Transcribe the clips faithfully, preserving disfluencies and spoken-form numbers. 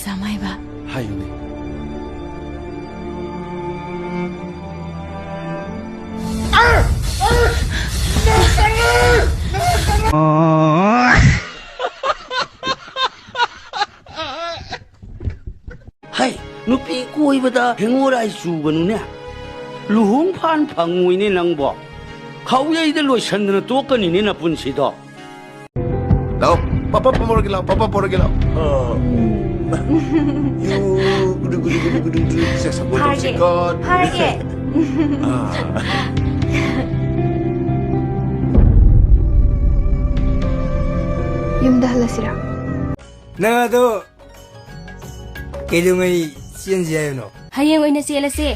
ꯆꯥꯃꯥꯏꯕ꯫ ꯍꯥꯏꯌꯨꯅꯦ꯫ ꯍꯩ, ꯅꯨꯄꯤ ꯀꯣꯏꯕꯗ ꯍꯦꯡꯉꯣꯔꯥꯏ ꯆꯨꯒꯅꯨꯅꯦ꯫ ꯂꯨꯍꯣꯡ ꯐꯥꯟ ꯐꯪꯉꯣꯏꯅꯦ ꯅꯪꯕꯣ꯫ ꯈꯥꯎꯌꯩꯗ ꯂꯣꯏꯁꯟꯗꯅ ꯇꯣꯛꯀꯅꯤꯅꯦ ꯅꯄꯨꯟꯁꯤꯗꯣ꯫ ꯂꯥꯛꯑꯣ, ꯄꯞ ꯄꯞ ꯄꯣꯔꯒꯦ ꯂꯥꯛꯑꯣ, ꯄꯞ ꯄꯞ ꯄꯣꯔꯒꯦ ꯂꯥꯛꯑꯣ꯫ ꯑ, ꯎꯝ꯫ ꯌꯨ, ꯒꯨꯗꯨ, ꯒꯨꯗꯨ, ꯒꯨꯗꯨ, ꯒꯨꯗꯨ, ꯒꯨꯗꯨ, ꯁꯦ, ꯁꯦ, ꯒꯨꯗꯨ, ꯐꯥꯔꯒꯦ, ꯁꯦ, ꯒꯨꯗ꯫ ꯐꯥꯔꯒꯦ꯫ ꯑ꯫ ꯌꯨꯝꯗ ꯍꯜꯂꯁꯤꯔꯥ? ꯅꯪ ꯑꯗꯣ ꯀꯩꯗꯧꯉꯩ ꯆꯦꯟꯁꯤ ꯍꯥꯏꯕꯅꯣ? ꯍꯌꯦꯡ ꯑꯣꯏꯅ ꯆꯦꯜꯂꯁꯦ꯫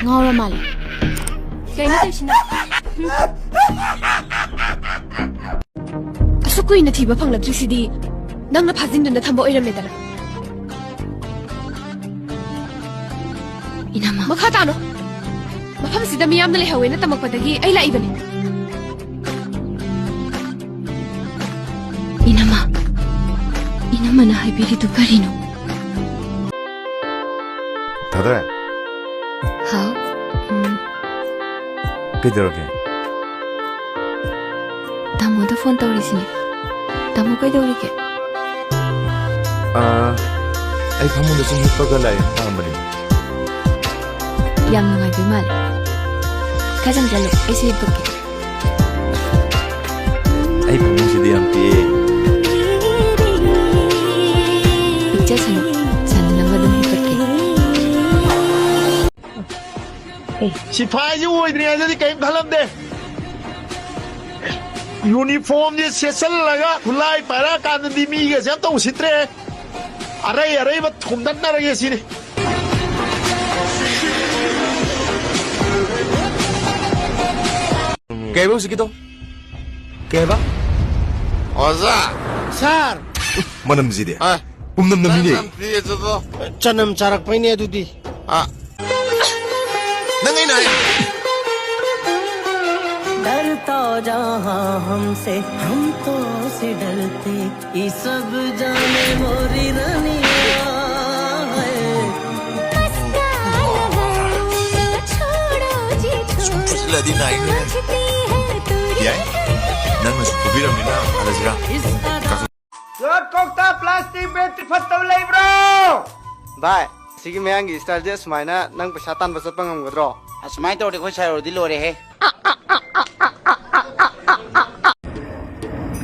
ꯉꯥꯎꯔ ꯃꯥꯜꯂꯦ꯫ ꯀꯩꯅꯣ ꯇꯧꯏꯁꯤꯅ? ꯑꯁꯨꯛ ꯀꯨꯏꯅ ꯊꯤꯕ ꯐꯪꯂꯛꯇ꯭ꯔꯤꯁꯤꯗꯤ ꯅꯪꯅ ꯐꯥꯖꯤꯟꯗꯨꯅ ꯊꯝꯕ ꯑꯣꯏꯔꯝꯃꯦꯗꯅ꯫ ꯏꯅꯝꯃ꯫ ꯃꯈꯥ ꯇꯥꯅꯣ꯫ ꯃꯐꯝꯁꯤꯗ ꯃꯤꯌꯥꯝꯅ ꯂꯩꯍꯧꯋꯦꯅ ꯇꯝꯃꯛꯄꯗꯒꯤ ꯑꯩ ꯂꯥꯛꯏꯕꯅꯤ꯫ ꯏꯅꯝꯃ, ꯏꯅꯝꯃꯅ ꯍꯥꯏꯕꯤꯔꯤꯗꯨ ꯀꯔꯤꯅꯣ? ꯊꯥꯗꯣꯏ꯫ ꯍꯥꯎ꯫ ꯎꯝ꯫ ꯀꯩꯗꯧꯔꯒꯦ? ꯇꯥꯃꯣꯗ ꯐꯣꯟ ꯇꯧꯔꯤꯁꯤꯅꯦ꯫ ꯇꯥꯃꯣ ꯀꯩꯗꯧꯔꯤꯒꯦ? ꯑꯥ, ꯑꯩ ꯐꯃꯨꯡꯗ ꯁꯨꯝ ꯍꯤꯞꯄꯒ ꯂꯥꯏꯔꯤꯛ ꯄꯥꯔꯝꯕꯅꯤ꯫ ꯌꯥꯝ ꯅꯨꯡꯉꯥꯏꯗꯣꯏ ꯃꯥꯜꯂꯦ꯫ ꯈꯔ ꯆꯪꯁꯤꯜꯂꯣ, ꯑꯩꯁꯨ ꯍꯤꯞꯄꯛꯀꯦ꯫ ꯑꯩ ꯐꯃꯨꯡꯁꯤꯗꯤ ꯌꯥꯝ ꯄꯤꯛꯑꯦ꯫ ꯄꯤꯛꯆꯁꯅꯨ, ꯆꯟꯅꯅꯕ ꯑꯗꯨꯝ ꯍꯤꯞꯄꯛꯀꯦ꯫ ꯁꯤꯐꯥꯏꯁꯤ ꯑꯣꯏꯗ꯭ꯔꯤꯉꯩꯗꯗꯤ ꯀꯔꯤꯝ ꯈꯜꯂꯝꯗꯦ꯫ ꯌꯨꯅꯤꯐꯣꯔꯝꯁꯦ ꯁꯦꯠꯆꯜꯂꯒ ꯈꯨꯠꯂꯥꯏ ꯄꯥꯏꯔꯛꯑꯀꯥꯟꯗꯗꯤ ꯃꯤꯒꯁꯦ ꯑꯝꯇ ꯎꯁꯤꯠꯇ꯭ꯔꯦ꯫ ꯑꯔꯩ ꯑꯔꯩꯕ ꯊꯣꯝꯗꯠꯅꯔꯒꯦ ꯁꯤꯅꯤ꯫ ꯀꯩꯕ ꯍꯧꯖꯤꯛꯀꯤꯗꯣ? ꯀꯩꯕ? ꯑꯣꯖꯥ! ꯁꯥꯔ! ꯃꯅꯝꯁꯤꯗꯤ꯫ ꯑ꯫ ꯄꯨꯝꯅꯝ ꯅꯝꯃꯤꯅꯦ꯫ ꯅꯪ ꯅꯝꯊꯤꯌꯦ, ꯆꯠꯂꯣ꯫ ꯆꯅꯝ ꯆꯥꯔꯛꯄꯩꯅꯦ ꯑꯗꯨꯗꯤ꯫ ꯑ꯫ ꯅꯪ ꯑꯩꯅ ꯍꯥꯏ- जहाँ हमसे हम तो से डरते, ये सब जाने मोरी रनिया है। छोड़ो जी छोड़ो, ꯂꯩꯗꯤ ꯅꯥꯏꯅꯦ꯫ ꯌꯥꯏ꯫ ꯅꯪꯅꯁꯨ ꯐꯨꯕꯤꯔꯝꯅꯤꯅ ꯍꯜꯂꯁꯤꯔꯥ? ꯏꯁ ꯑꯗꯥ ꯌꯣꯠ ꯀꯧꯇꯥ ꯄ꯭ꯂꯥꯁꯇꯤꯛ ꯕꯦꯒꯇꯤ ꯐꯠꯇꯕ ꯂꯩꯕ꯭ꯔꯣ? ꯚꯥꯏ, ꯁꯤꯒꯤ ꯃꯌꯥꯡꯒꯤ ꯁ꯭ꯇꯥꯏꯜꯁꯦ ꯁꯨꯃꯥꯏꯅ ꯅꯪ ꯄꯩꯁꯥ ꯇꯥꯟꯕ ꯆꯠꯄ ꯉꯝꯒꯗ꯭ꯔꯣ? ꯑꯁꯨꯃꯥꯏꯅ ꯇꯧꯔꯗꯤ ꯑꯩꯈꯣꯏ ꯁꯥꯏ ꯍꯣꯏꯗꯤ ꯂꯣꯏꯔꯦꯍꯦ꯫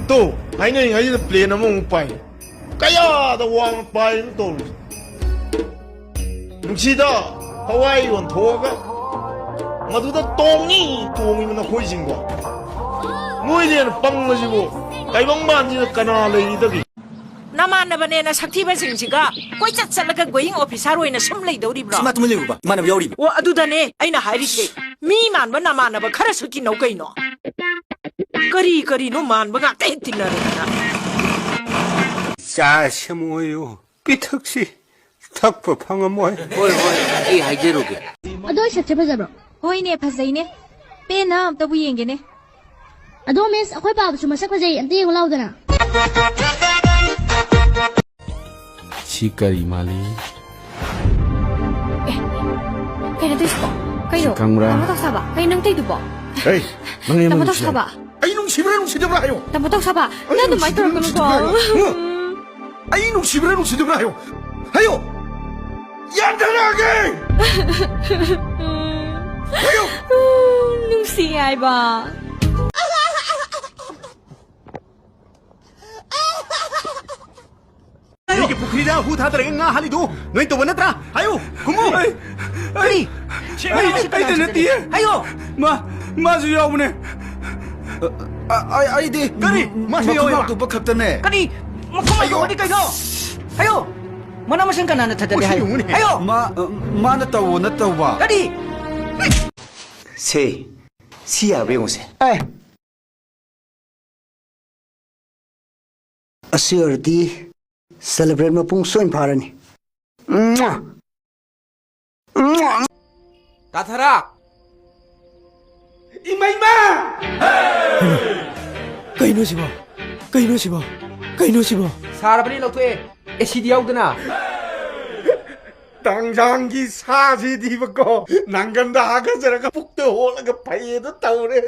ꯇꯣ, ꯍꯥꯏꯅꯔꯤꯉꯩꯁꯤꯗ ꯄ꯭ꯂꯦꯟ ꯑꯃꯃꯨꯛ ꯄꯥꯏ꯫ ꯀꯌꯥꯗ ꯋꯥꯡꯅ ꯄꯥꯏꯅꯣ ꯇꯧꯔꯤꯁꯦ? ꯅꯨꯡꯁꯤꯗ, ꯊꯋꯥꯏ ꯌꯣꯟꯊꯣꯛꯑꯒ ꯃꯗꯨꯗ ꯇꯣꯡꯉꯤ ꯇꯣꯡꯉꯤꯕ ꯅꯈꯣꯏꯁꯤꯡꯕꯣ꯫ ꯅꯣꯏꯗꯤ ꯍꯦꯟꯅ ꯄꯪꯕꯁꯤꯕꯨ, ꯇꯥꯏꯕꯪ ꯃꯥꯟꯁꯤꯗ ꯀꯅꯥ ꯂꯩꯔꯤꯗꯒꯦ? ꯅꯃꯥꯟꯅꯕꯅꯦꯅ ꯁꯛꯊꯤꯕꯁꯤꯡꯁꯤꯒ ꯀꯣꯏꯆꯠ ꯆꯠꯂꯒ going officer ꯑꯣꯏꯅ ꯁꯨꯝ ꯂꯩꯗꯧꯔꯤꯕ꯭ꯔꯣ? ꯁꯤ ꯃꯥ ꯇꯨꯃꯤꯟ ꯂꯩꯌꯨꯕ, ꯏꯃꯥꯟꯅꯕ ꯌꯥꯎꯔꯤꯕ꯫ ꯑꯣ, ꯑꯗꯨꯗꯅꯦ ꯑꯩꯅ ꯍꯥꯏꯔꯤꯁꯦ, ꯃꯤ ꯃꯥꯟꯕ ꯅꯃꯥꯟꯅꯕ ꯈꯔꯁꯨ ꯇꯤꯟꯅꯧ ꯀꯩꯅꯣ꯫ ꯀꯔꯤ ꯀꯔꯤꯅꯣ ꯃꯥꯟꯕ ꯉꯥꯛꯇ ꯍꯦꯛ ꯇꯤꯟꯅꯔꯗꯅ꯫ ꯆꯥ ꯁꯦꯝꯃꯣꯌꯨ꯫ ꯄꯤꯊꯛꯁꯤ ꯊꯛꯄ ꯐꯪꯉꯝꯃꯣꯏ꯫ ꯍꯣꯏ, ꯍꯣꯏ, ꯑꯩ ꯍꯥꯏꯖꯔꯨꯒꯦ꯫ ꯑꯗꯣ ꯑꯩ ꯁꯛꯁꯦ ꯐꯖꯕ꯭ꯔꯣ? ꯍꯣꯏꯅꯦ, ꯐꯖꯩꯅꯦ꯫ ꯄꯦꯟꯅ ꯑꯝꯇꯕꯨ ꯌꯦꯡꯒꯦꯅꯦ꯫ ꯑꯗꯣ ꯃꯤꯁ, ꯑꯩꯈꯣꯏ ꯄꯥꯕꯁꯨ ꯃꯁꯛ ꯐꯖꯩ, ꯑꯝꯇ ꯌꯦꯡꯉꯨ ꯂꯥꯎꯗꯅ꯫ ꯁꯤ ꯀꯔꯤ ꯃꯥꯜꯂꯤ? ꯀꯩꯅꯣ ꯇꯧꯏꯁꯤꯕꯣ? ꯀꯩꯅꯣ? ꯁꯤ ꯈꯪꯕ꯭ꯔꯥ? ꯇꯥꯃꯣ ꯇꯧꯁꯥꯕ? ꯀꯩꯅꯣ ꯅꯪ ꯇꯧꯏꯗꯨꯕꯣ? ꯍꯩ, ꯅꯪ ꯑꯩ ꯇꯥꯃꯣ ꯅꯨꯡꯁꯤ ꯇꯧꯁꯥꯕ? ꯑꯩ ꯅꯨꯡꯁꯤꯕ꯭ꯔꯥ ꯅꯨꯡꯁꯤꯗꯕ꯭ꯔꯥ ꯍꯥꯏꯌꯣ? ꯇꯥꯃꯣ ꯇꯧꯁꯥꯕ, ꯑꯩ ꯅꯪ ꯑꯗꯨꯃꯥꯏꯅ ꯅꯨꯡꯁꯤꯕ꯭ꯔꯥ ꯇꯧꯔꯛꯀꯅꯨꯀꯣ꯫ ꯅꯨꯡꯁꯤꯗꯕ꯭ꯔꯥ ꯍꯥꯏꯌꯣ? ꯍꯥ? ꯑꯩ ꯅꯨꯡꯁꯤꯕ꯭ꯔꯥ ꯅꯨꯡꯁꯤꯗꯕ꯭ꯔꯥ ꯍꯥꯏꯌꯣ? ꯍꯥꯏꯌꯣ! ꯌꯥꯟꯊꯔꯛꯑꯒꯦ! ꯍꯥꯏꯌꯣ! ꯅꯨꯡꯁꯤ ꯍꯥꯏꯕ꯫ ꯃꯤꯒꯤ ꯄꯨꯈ꯭ꯔꯤꯗ ꯍꯨ ꯊꯥꯗꯔꯒ ꯉꯥ ꯍꯥꯠꯂꯤꯗꯨ ꯅꯣꯏ ꯇꯧꯕ ꯅꯠꯇ꯭ꯔꯥ? ꯍꯥꯏꯌꯨ, ꯈꯨꯝꯃꯨ꯫ ꯑꯩ, ꯑꯩ, ꯀꯔꯤ? ꯑꯩ, ꯑꯩꯗ ꯅꯠꯇꯤꯌꯦ꯫ ꯍꯥꯏꯌꯣ꯫ ꯃꯥ, ꯃꯥꯁꯨ ꯌꯥꯎꯕꯅꯦ꯫ ꯑ, ꯑ, ꯑꯩ, ꯑꯩꯗꯤ ꯀꯔꯤ? ꯃꯥꯁꯨ ꯃꯈꯨꯠ ꯌꯥꯎꯋꯦꯕ? ꯉꯥꯛꯇꯨꯕ ꯈꯛꯇꯅꯦ꯫ ꯀꯔꯤ? ꯃꯈꯨꯠ ꯍꯥꯏꯌꯣ꯫ ꯉꯥꯛꯇꯨꯕꯗꯤ ꯀꯩꯅꯣ? ꯍꯥꯏꯌꯣ꯫ ꯃꯅꯥ ꯃꯁꯤꯡ ꯀꯅꯥꯅ ꯊꯗꯠꯂꯤ ꯍꯥꯏ? ꯃꯁꯤ ꯌꯦꯡꯉꯨꯅꯦ꯫ ꯍꯥꯏꯌꯣ꯫ ꯃꯥ, ꯑ, ꯃꯥꯅ ꯇꯧꯑꯣꯅ ꯇꯧꯕ꯫ ꯀꯔꯤ? ꯁꯦ, ꯁꯤ ꯌꯥꯕ꯭ꯔꯥ ꯌꯦꯡꯉꯨꯁꯦ꯫ ꯑꯦ꯫ ꯑꯁꯤ ꯑꯣꯏꯔꯗꯤ celebrate ꯃꯄꯨꯡ ꯁꯣꯏꯅ ꯐꯥꯔꯅꯤ꯫ ꯇꯥꯊꯔꯥ! ꯏꯃꯩꯃ! ꯀꯩꯅꯣ ꯁꯤꯕꯣ? ꯀꯩꯅꯣ ꯁꯤꯕꯣ? ꯀꯩꯅꯣ ꯁꯤꯕꯣ? ꯁꯥꯔꯕꯅꯤ, ꯂꯧꯊꯣꯛꯑꯦ꯫ ꯑꯦꯁꯤꯗꯤ ꯌꯥꯎꯗꯅ꯫ ꯇꯥꯡꯖꯥꯡꯒꯤ ꯁꯥꯁꯤꯗꯤꯕꯀꯣ, ꯅꯪꯒꯟꯗ ꯍꯥꯒꯠꯆꯔꯒ ꯄꯨꯛꯇ ꯍꯣꯜꯂꯒ ꯐꯩꯌꯦꯗꯣ ꯇꯧꯔꯦ꯫